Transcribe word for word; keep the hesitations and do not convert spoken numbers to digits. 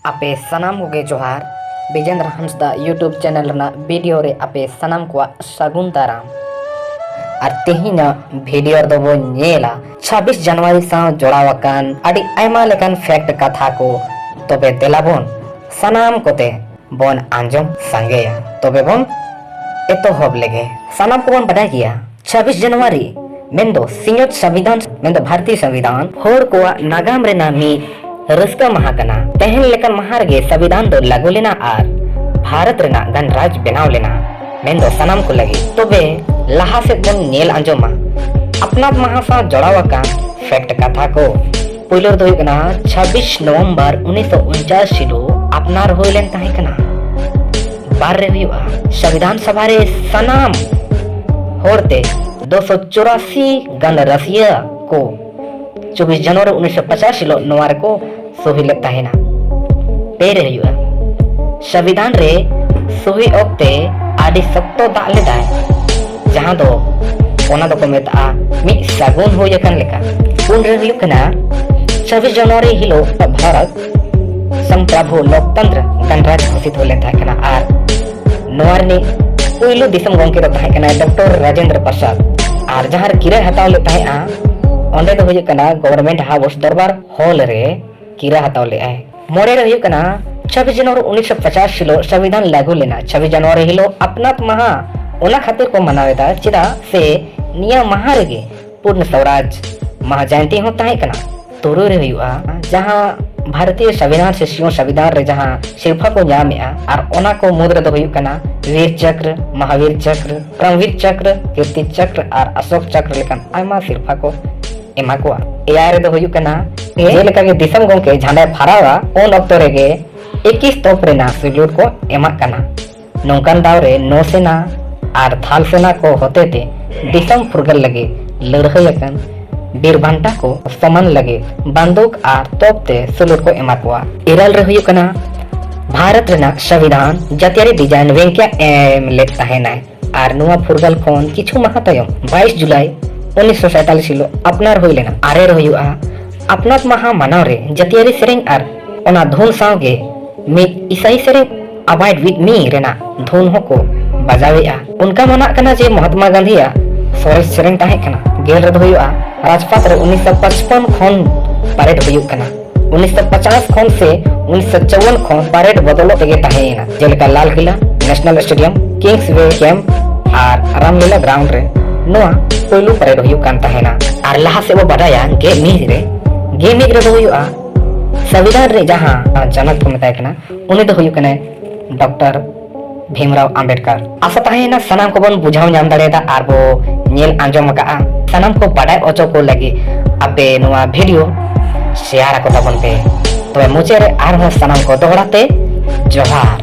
ᱟᱯᱮ ᱥᱟᱱᱟᱢ ᱠᱚᱜᱮ ᱡᱚᱦᱟᱨ᱾ ᱵᱤᱡᱮᱱᱫᱨᱚ ᱦᱟᱸᱥᱫᱟ YouTube ᱪᱮᱱᱮᱞ ᱨᱮᱱᱟᱜ ᱵᱷᱤᱰᱤᱭᱳ ᱨᱮ ᱟᱯᱮ ᱥᱟᱱᱟᱢ ᱠᱚᱣᱟᱜ ᱥᱟᱹᱜᱩᱱ ᱫᱟᱨᱟᱢ᱾ ᱟᱨ ᱛᱮᱦᱮᱧᱟᱜ ᱵᱷᱤᱰᱤᱭᱳ ᱨᱮᱫᱚ ᱵᱚᱱ ᱧᱮᱞᱟ ᱪᱷᱟᱵᱵᱤᱥ ᱡᱟᱱᱩᱣᱟᱨᱤ ᱥᱟᱶ ᱡᱚᱲᱟᱣ ᱟᱠᱟᱱ ᱟᱹᱰᱤ ᱟᱭᱢᱟ ᱞᱮᱠᱟᱱ ᱯᱷᱮᱠᱴ ᱠᱟᱛᱷᱟ ᱠᱚ᱾ ᱛᱚᱵᱮ ᱫᱮᱞᱟ ᱵᱚᱱ ᱥᱟᱱᱟᱢ ᱠᱚᱛᱮ ᱵᱚᱱ ᱟᱸᱡᱚᱢ ᱥᱟᱸᱜᱮᱭᱟ᱾ ᱛᱚᱵᱮ ᱵᱚᱱ ᱮᱛᱚᱦᱚᱵ ᱞᱮᱜᱮ᱾ ᱥᱟᱱᱟᱢ ᱠᱚᱵᱚᱱ ᱵᱟᱰᱟᱭ ᱜᱮᱭᱟ, ᱪᱷᱟᱵᱵᱤᱥ ᱡᱟᱱᱩᱣᱟᱨᱤ ᱢᱮᱱᱫᱚ ᱥᱤᱧᱚᱛ ᱥᱚᱝᱵᱤᱫᱷᱟᱱ, ᱢᱮᱱᱫᱚ ᱵᱷᱟᱨᱚᱛᱤᱭᱚ ᱥᱚᱝᱵᱤᱫᱷᱟᱱ, ᱦᱚᱲ ᱠᱚᱣᱟᱜ ᱱᱟᱜᱟᱢ ᱨᱮᱱᱟᱜ ᱢᱤᱫ ᱨᱟᱹᱥᱠᱟᱹ ᱢᱟᱦᱟ ᱠᱟᱱᱟ᱾ ᱛᱮᱦᱮᱧ ᱞᱮᱠᱟᱱ ᱢᱟᱦᱟ ᱨᱮᱜᱮ ᱥᱚᱝᱵᱤᱫᱷᱟᱱ ᱫᱚ ᱞᱟᱹᱜᱩ ᱞᱮᱱᱟ ᱟᱨ ᱵᱷᱟᱨᱚᱛ ᱨᱮᱱᱟᱜ ᱜᱚᱱᱨᱟᱡᱽ ᱵᱮᱱᱟᱣ ᱞᱮᱱᱟ, ᱢᱮᱱᱫᱚ ᱥᱟᱱᱟᱢ ᱠᱚ ᱞᱟᱹᱜᱤᱫ᱾ ᱛᱚᱵᱮ ᱞᱟᱦᱟ ᱥᱮᱫ ᱵᱚᱱ ᱧᱮᱞ ᱟᱸᱡᱚᱢᱟ ᱟᱯᱱᱟᱛ ᱢᱟᱦᱟ ᱥᱟᱶ ᱡᱚᱲᱟᱣ ᱟᱠᱟᱱ ᱯᱷᱮᱠᱴ ᱠᱟᱛᱷᱟ ᱠᱚ᱾ ᱯᱩᱭᱞᱩ ᱨᱮᱫᱚ ᱦᱩᱭᱩᱜ ᱠᱟᱱᱟ ᱪᱷᱟᱵᱵᱤᱥ ᱱᱚᱵᱷᱮᱢᱵᱚᱨ ᱩᱱᱤᱥᱥᱚ ᱩᱱᱪᱟᱥ ᱦᱤᱞᱳᱜ ᱟᱯᱱᱟᱨ ᱦᱩᱭ ᱞᱮᱱ ᱛᱟᱦᱮᱸ ᱠᱟᱱᱟ᱾ ᱵᱟᱨ ᱨᱮ ᱦᱩᱭᱩᱜᱼᱟ ᱥᱚᱝᱵᱤᱫᱷᱟᱱ ᱥᱚᱵᱷᱟ ᱨᱮ ᱥᱟᱱᱟᱢ ᱦᱚᱲ ᱛᱮ ᱫᱩᱥᱚ ᱪᱩᱨᱟᱥᱤ ᱜᱟᱱ ᱨᱟᱹᱥᱤᱭᱟᱹ ᱠᱚ ᱪᱚᱵᱵᱤᱥ ᱡᱟᱱᱩᱣᱟᱨᱤ ᱩᱱᱤᱥᱥᱚ ᱯᱚᱪᱟᱥ ᱦᱤᱞᱳᱜ ᱱᱚᱣᱟ ᱨᱮᱠᱚ ᱥᱚᱦᱤ ᱞᱮᱫ ᱛᱟᱦᱮᱱᱟ᱾ ᱯᱮ ᱨᱮ ᱦᱩᱭᱩᱜᱼᱟ ᱥᱚᱝᱵᱤᱫᱷᱟᱱ ᱨᱮ ᱥᱚᱦᱤ ᱚᱠᱛᱮ ᱟᱹᱰᱤ ᱥᱚᱠᱛᱚ ᱫᱟᱜ ᱞᱮᱫᱟᱭ, ᱡᱟᱦᱟᱸ ᱫᱚ ᱚᱱᱟ ᱫᱚᱠᱚ ᱢᱮᱛᱟᱜᱼᱟ ᱢᱤᱫ ᱥᱟᱹᱜᱩᱱ ᱦᱩᱭ ᱟᱠᱟᱱ ᱞᱮᱠᱟ᱾ ᱯᱩᱱ ᱨᱮ ᱦᱩᱭᱩᱜ ᱠᱟᱱᱟ ᱪᱷᱟᱵᱵᱤᱥ ᱡᱟᱱᱩᱣᱟᱨᱤ ᱦᱤᱞᱳᱜ ᱵᱷᱟᱨᱚᱛ ᱥᱚᱢᱯᱨᱟᱵᱷᱩ ᱞᱳᱠᱛᱚᱱᱛᱨᱚ ᱜᱚᱱᱨᱟᱡᱽ ᱜᱷᱳᱥᱤᱛ ᱦᱩᱭ ᱞᱮᱱ ᱛᱟᱦᱮᱸ ᱠᱟᱱᱟ ᱟᱨ ᱱᱚᱣᱟ ᱨᱤᱱᱤᱡ ᱯᱩᱭᱞᱩ ᱫᱤᱥᱚᱢ ᱜᱚᱢᱠᱮ ᱫᱚ ᱛᱟᱦᱮᱸ ᱠᱟᱱᱟᱭ ᱰᱚᱠᱴᱚᱨ ᱨᱟᱡᱮᱱᱫᱨᱚ ᱯᱨᱚᱥᱟᱫᱽ᱾ ᱟᱨ ᱡᱟᱦᱟᱸ ᱨᱮ ᱠᱤᱨᱟᱹ ᱦᱟᱛᱟᱣ ᱞᱮᱫ ᱛᱟᱦᱮᱸᱜᱼᱟ, ᱚᱸᱰᱮ ᱫᱚ ᱦᱩᱭᱩᱜ ᱠᱟᱱᱟ ᱜᱚᱵᱷᱚᱨᱱᱢᱮᱱᱴ ᱦᱟᱣᱩᱥ, ᱫᱚᱨᱵᱟᱨ ᱦᱚᱞ ᱨᱮ ᱠᱤᱨᱟᱹ ᱦᱟᱛᱟᱣ ᱞᱮᱫᱼᱟᱭ᱾ ᱢᱚᱬᱮ ᱨᱮ ᱦᱩᱭᱩᱜ ᱠᱟᱱᱟ ᱪᱷᱟᱵᱵᱤᱥ ᱡᱟᱱᱩᱣᱟᱨᱤ ᱩᱱᱤᱥᱥᱚ ᱯᱚᱪᱟᱥ ᱦᱤᱞᱳᱜ ᱥᱚᱝᱵᱤᱫᱷᱟᱱ ᱞᱟᱹᱜᱩ ᱞᱮᱱᱟ᱾ ᱪᱷᱟᱵᱵᱤᱥ ᱡᱟᱱᱩᱣᱟᱨᱤ ᱦᱤᱞᱳᱜ ᱟᱯᱱᱟᱛ ᱢᱟᱦᱟ ᱚᱱᱟ ᱠᱷᱟᱹᱛᱤᱨ ᱠᱚ ᱢᱟᱱᱟᱣ ᱮᱫᱟ, ᱪᱮᱫᱟᱜ ᱥᱮ ᱱᱤᱭᱟᱹ ᱢᱟᱦᱟ ᱨᱮᱜᱮ ᱯᱩᱨᱱᱚ ᱥᱣᱚᱨᱟᱡᱽ, ᱢᱟᱦᱟ ᱡᱚᱭᱚᱱᱛᱤ ᱦᱚᱸ ᱛᱟᱦᱮᱸ ᱠᱟᱱᱟ᱾ ᱛᱩᱨᱩᱭ ᱨᱮ ᱦᱩᱭᱩᱜᱼᱟ ᱡᱟᱦᱟᱸ ᱵᱷᱟᱨᱚᱛᱤᱭᱚ ᱥᱚᱝᱵᱤᱫᱷᱟᱱ ᱥᱮ ᱥᱤᱧᱚᱛ ᱥᱚᱝᱵᱤᱫᱷᱟᱱ ᱨᱮ ᱡᱟᱦᱟᱸ ᱥᱤᱨᱯᱷᱟᱹ ᱠᱚ ᱧᱟᱢᱮᱜᱼᱟ, ᱟᱨ ᱚᱱᱟ ᱠᱚ ᱢᱩᱫᱽ ᱨᱮᱫᱚ ᱦᱩᱭᱩᱜ ᱠᱟᱱᱟ ᱵᱤᱨ ᱪᱚᱠᱨᱚ, ᱢᱚᱦᱟᱵᱤᱨ ᱪᱚᱠᱨᱚ, ᱯᱨᱚᱢᱵᱤᱨ ᱪᱚᱠᱨᱚ, ᱠᱤᱨᱛᱤ ᱪᱚᱠᱨᱚ ᱟᱨ ᱚᱥᱳᱠ ᱪᱚᱠᱨᱚ ᱞᱮᱠᱟᱱ ᱟᱭᱢᱟ ᱥᱤᱨᱯᱷᱟᱹ ᱠᱚ ᱮᱢᱟ ᱠᱚᱣᱟ᱾ ᱮᱭᱟᱭ ᱨᱮᱫᱚ ᱦᱩᱭᱩᱜ ᱠᱟᱱᱟ ᱡᱮᱞᱮᱠᱟ ᱜᱮ ᱫᱤᱥᱚᱢ ᱜᱚᱢᱠᱮ ᱡᱷᱟᱸᱰᱟᱭ ᱯᱷᱟᱨᱟᱣᱟ, ᱩᱱ ᱚᱠᱛᱚ ᱨᱮᱜᱮ ᱮᱠᱤᱥ ᱛᱚᱯ ᱨᱮᱱᱟᱜ ᱥᱤᱞᱩᱴ ᱠᱚ ᱮᱢᱟᱜ ᱠᱟᱱᱟ᱾ ᱱᱚᱝᱠᱟᱱ ᱫᱟᱣ ᱨᱮ ᱱᱚᱣᱥᱮᱱᱟ ᱟᱨ ᱛᱷᱟᱞ ᱥᱮᱱᱟ ᱠᱚ ᱦᱚᱛᱮᱛᱮ ᱫᱤᱥᱚᱢ ᱯᱷᱩᱨᱜᱟᱹᱞ ᱞᱟᱹᱜᱤᱫ ᱞᱟᱹᱲᱦᱟᱹᱭ ᱟᱠᱟᱱ ᱵᱤᱨ ᱵᱟᱱᱴᱟ ᱠᱚ ᱥᱚᱢᱟᱱ ᱞᱟᱹᱜᱤᱫ ᱵᱟᱱᱫᱩᱠ ᱟᱨ ᱛᱚᱯ ᱛᱮ ᱥᱩᱞᱩᱴ ᱠᱚ ᱮᱢᱟ ᱠᱚᱣᱟ᱾ ᱤᱨᱟᱹᱞ ᱨᱮ ᱦᱩᱭᱩᱜ ᱠᱟᱱᱟ ᱵᱷᱟᱨᱚᱛ ᱨᱮᱱᱟᱜ ᱥᱚᱝᱵᱤᱫᱷᱟᱱ ᱡᱟᱹᱛᱤᱭᱟᱹᱨᱤ ᱰᱤᱡᱟᱭᱤᱱ ᱵᱷᱮᱝᱠᱮᱭᱟ ᱮᱢ ᱞᱮᱫ ᱛᱟᱦᱮᱱᱟᱭ᱾ ᱟᱨ ᱱᱚᱣᱟ ᱯᱷᱩᱨᱜᱟᱹᱞ ᱠᱷᱚᱱ ᱠᱤᱪᱷᱩ ᱢᱟᱦᱟ ᱛᱟᱭᱚᱢ ᱵᱟᱭᱤᱥ ᱡᱩᱞᱟᱭ ᱩᱱᱤᱥᱥᱚ ᱥᱟᱭᱛᱟᱞᱤᱥ ᱦᱤᱞᱳᱜ ᱟᱯᱱᱟᱨ ᱦᱩᱭ ᱞᱮᱱᱟ᱾ ᱟᱨᱮ ᱨᱮ ᱦᱩᱭᱩᱜᱼᱟ ᱟᱯᱱᱟᱛ ᱢᱟᱦᱟ ᱢᱟᱱᱟᱣ ᱨᱮ ᱡᱟᱹᱛᱤᱭᱟᱹᱨᱤ ᱥᱮᱨᱮᱧ ᱟᱨ ᱚᱱᱟ ᱫᱷᱩᱱ ᱥᱟᱶᱜᱮ ᱢᱤᱫ ᱤᱥᱟᱹᱭ ᱥᱮᱨᱮᱧ Abide With Me ᱨᱮᱱᱟᱜ ᱫᱷᱩᱱ ᱦᱚᱸᱠᱚ ᱵᱟᱡᱟᱣᱮᱫᱼᱟ᱾ ᱚᱱᱠᱟ ᱢᱟᱱᱟᱜ ᱠᱟᱱᱟ ᱡᱮ ᱢᱚᱦᱟᱛᱢᱟ ᱜᱟᱱᱫᱷᱤᱭᱟᱜ ᱥᱚᱨᱮᱥ ᱥᱮᱨᱮᱧ ᱛᱟᱦᱮᱸ ᱠᱟᱱᱟ᱾ ᱜᱮᱞ ᱨᱮᱫᱚ ᱦᱩᱭᱩᱜᱼᱟ ᱨᱟᱡᱽᱯᱟᱛ ᱨᱮ ᱩᱱᱤᱥᱥᱚ ᱯᱟᱸᱪᱯᱚᱱ ᱠᱷᱚᱱ ᱯᱟᱨᱮᱰ ᱦᱩᱭᱩᱜ ᱠᱟᱱᱟ᱾ ᱩᱱᱤᱥᱥᱚ ᱯᱚᱪᱟᱥ ᱠᱷᱚᱱ ᱥᱮ ᱩᱱᱤᱥᱥᱚ ᱪᱟᱣᱣᱟᱱ ᱠᱷᱚᱱ ᱯᱟᱨᱮᱰ ᱵᱚᱫᱚᱞᱚᱜ ᱛᱮᱜᱮ ᱛᱟᱦᱮᱸᱭᱮᱱᱟ, ᱡᱮᱞᱮᱠᱟ ᱞᱟᱞ Qila, national stadium, kings ᱣᱮ camp ᱟᱨ ᱨᱟᱢᱞᱤᱞᱟ ᱜᱨᱟᱣᱩᱱᱰ ᱨᱮ ᱱᱚᱣᱟ ᱯᱳᱭᱞᱳ ᱯᱟᱨᱮᱰ ᱦᱩᱭᱩᱜ ᱠᱟᱱ ᱛᱟᱦᱮᱱᱟ᱾ ᱟᱨ ᱞᱟᱦᱟ ᱥᱮᱫ ᱵᱚ ᱵᱟᱰᱟᱭᱟ ᱜᱮ ᱢᱤᱫ ᱨᱮ, ᱜᱮ ᱢᱤᱫ ᱨᱮᱫᱚ ᱦᱩᱭᱩᱜᱼᱟ ᱥᱚᱝᱵᱤᱫᱷᱟᱱ ᱨᱮ ᱡᱟᱦᱟᱸ ᱡᱚᱱᱚᱠ ᱠᱚ ᱢᱮᱛᱟᱭ ᱠᱟᱱᱟ, ᱩᱱᱤ ᱫᱚ ᱦᱩᱭᱩᱜ ᱠᱟᱱᱟᱭ ᱰᱚᱠᱴᱚᱨ ᱵᱷᱤᱢᱨᱟᱣ ᱟᱢᱵᱮᱰᱠᱟᱨ᱾ ᱟᱥᱟ ᱛᱟᱦᱮᱸᱭᱮᱱᱟ ᱥᱟᱱᱟᱢ ᱠᱚᱵᱚᱱ ᱵᱩᱡᱷᱟᱹᱣ ᱧᱟᱢ ᱫᱟᱲᱮᱭᱟᱫᱟ ᱟᱨ ᱵᱚ ᱧᱮᱞ ᱟᱸᱡᱚᱢ ᱟᱠᱟᱫᱼᱟ᱾ ᱥᱟᱱᱟᱢ ᱠᱚ ᱵᱟᱰᱟᱭ ᱦᱚᱪᱚ ᱠᱚ ᱞᱟᱹᱜᱤᱫ ᱟᱯᱮ ᱱᱚᱣᱟ ᱵᱷᱤᱰᱤᱭᱳ ᱥᱮᱭᱟᱨ ᱟᱠᱚ ᱛᱟᱵᱚᱱ ᱯᱮ᱾ ᱛᱚᱵᱮ ᱢᱩᱪᱟᱹᱫ ᱨᱮ ᱟᱨᱦᱚᱸ ᱥᱟᱱᱟᱢ ᱠᱚ ᱫᱚᱦᱲᱟ ᱛᱮ ᱡᱚᱦᱟᱨ᱾